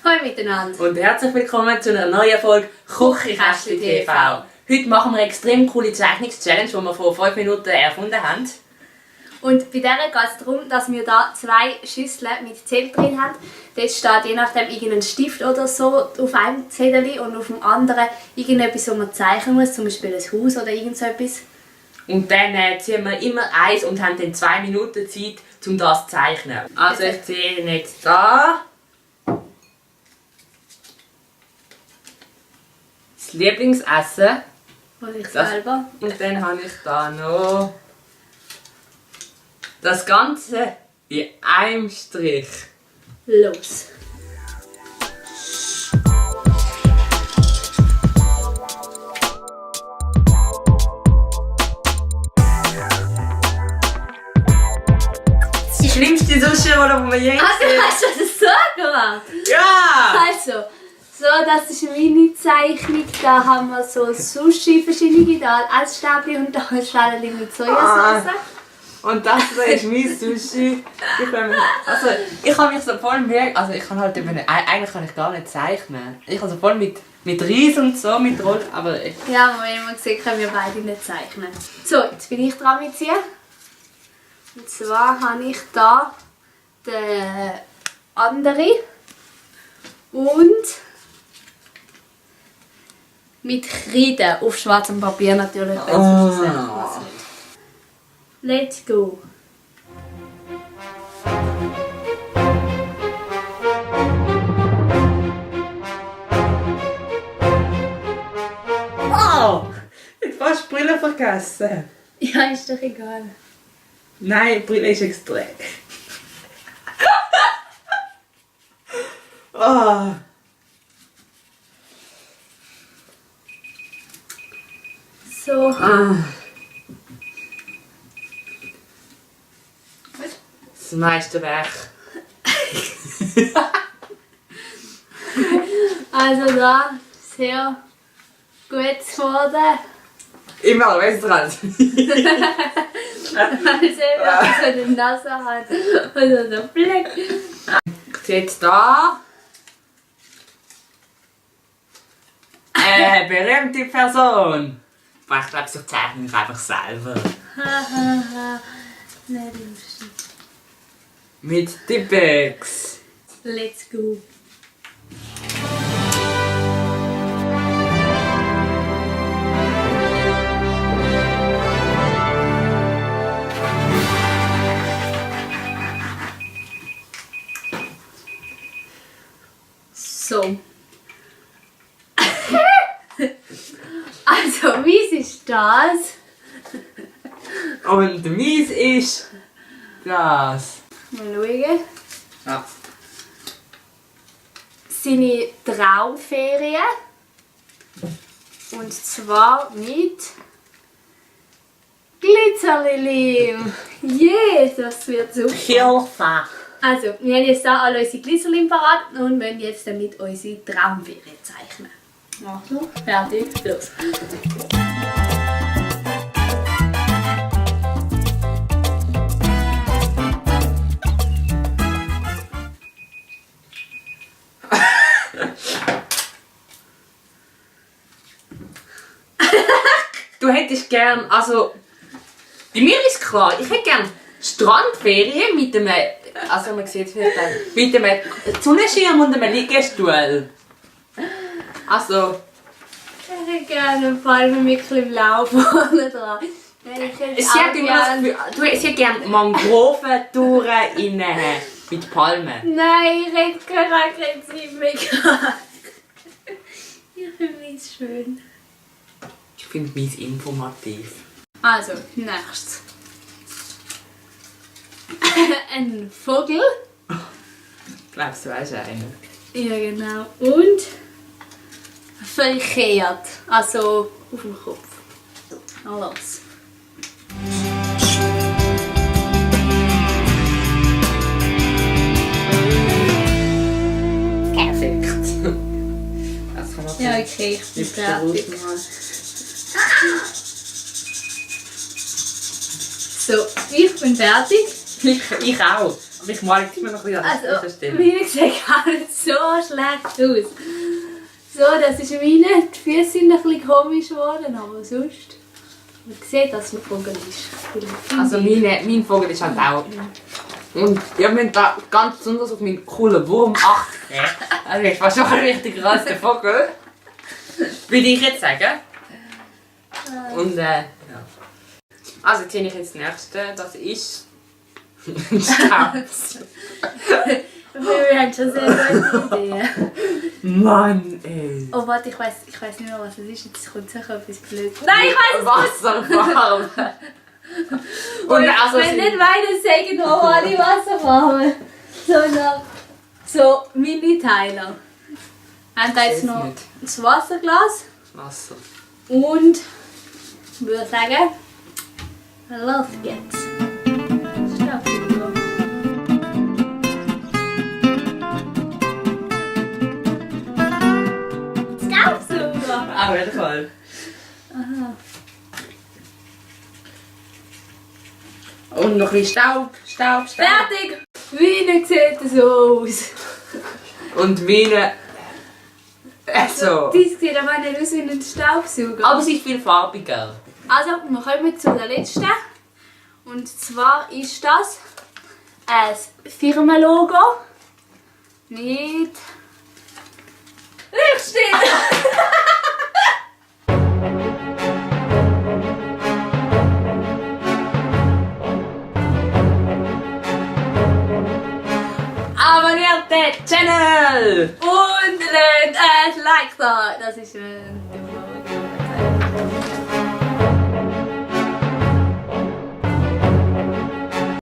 Hallo miteinander. Und herzlich willkommen zu einer neuen Folge Küchenkästchen TV. Heute machen wir eine extrem coole Zeichnungs-Challenge, die wir vor 5 Minuten erfunden haben. Und bei der geht es darum, dass wir hier 2 Schüsseln mit Zettel drin haben. Dort steht je nachdem irgendein Stift oder so auf einem Zettel und auf dem anderen irgendetwas, was man zeichnen muss, zum Beispiel ein Haus oder irgend so etwas. Und dann ziehen wir immer eins und haben dann 2 Minuten Zeit, um das zu zeichnen. Also ich ziehe jetzt da. Das Lieblingsessen. Und ich selber. Und dann habe ich da noch das Ganze in einem Strich. Los. Die schlimmste Sushi-Rolle, die wir je Also gesehen haben. hast du das so gemacht? Ja! Also, so, das ist meine Zeichnung. Da haben wir so Sushi, verschiedene, da als Stäbchen und da ein Schälchen mit Sojasauce. Und das ist mein Sushi. Ich habe mich so voll Mühe. Also ich kann halt eigentlich kann ich gar nicht zeichnen. Ich habe so voll mit Reis und so, mit Roll. Aber Ja, aber wenn man sieht, können wir beide nicht zeichnen. So, jetzt bin ich dran mit ziehen. Und zwar habe ich da den anderen und mit Kreide auf schwarzem Papier natürlich. Let's go! oh! Ich habe fast die Brille vergessen. Ja, ist doch egal. Nein, die Brille ist extrem. Oh. So. Das meiste weg. Also da, sehr gut geworden. Immer besser dran. Also wenn man so eine Nase hat oder so Fleck. Ich sehe jetzt da eine berühmte Person. Aber ich glaube, ich zeichne mich einfach selber. Nein, lustig. Mit Tippex. Let's go. So. Also, wie ist das? Und meins ist das. Mal schauen. Ja. Seine Traumferien. Und zwar mit Glitzerlilim. Yeah, das wird super. Hilfe! Also, wir haben jetzt hier alle unsere Glitzerlilim parat und wollen jetzt damit unsere Traumferien zeichnen. Achtung, fertig, los. Du hättest gern, also bei mir ist klar, ich hätte gern Strandferien mit einem, also man sieht es vielleicht auch, mit einem Sonnenschirm und einem Liegestuhl. Also, Ich hätte gerne eine Palme mit ein bisschen Blau vorne dran. sie hat immer das Gefühl, sie hat gern Mangroventouren mit Palmen. Nein, ich hätte keine aggressive Karte. Ich finde es schön. Ich finde meins informativ. Also, nächstes. Ein Vogel. Glaubst du, weißt einen? Ja, genau. Und verkehrt. Also auf dem Kopf. Na los. Perfekt. Ja, okay, ich bin fertig. So, ich bin fertig. Ich auch. Mich malt immer noch ein bisschen an Also, dieser Stelle. meine sehen gar nicht so schlecht aus. So, das ist meine. Die Füße sind ein bisschen komisch geworden, aber sonst... Man sieht, dass es ein Vogel ist. Also mein Vogel ist halt auch. Und ihr müsst da ganz besonders auf meinen coolen Wurm achten. Also ich war schon ein richtig krasser Vogel. Würde ich jetzt sagen. Und ja. Also jetzt sehe ich jetzt das nächste, das ist... Strauß. Wir haben schon sehr gute Ideen. Mann ey. Oh warte, ich weiss nicht mehr, was es ist. Jetzt kommt sicher etwas blöd. Nein, ich weiss es Wasserfarbe. nicht! Und also wenn nicht meine sagen normale Wasserfarbe, sondern so Mini-Teiler. Wir haben da jetzt noch nicht. das Wasserglas Wasser. und ich würde sagen, los geht's. Staubsauger. Staubsauger! Auf jeden Fall. Aha. Und noch ein bisschen Staub. Fertig! Wie sieht es so aus? Und meine... So. Dies sieht aber nicht aus wie ein Staubsauger. Aber sie ist viel farbiger. Also, wir kommen zu der letzten. Und zwar ist das ein Firmenlogo mit Lichtstill. Abonniert den Channel! Und lasst ein Like da. Das ist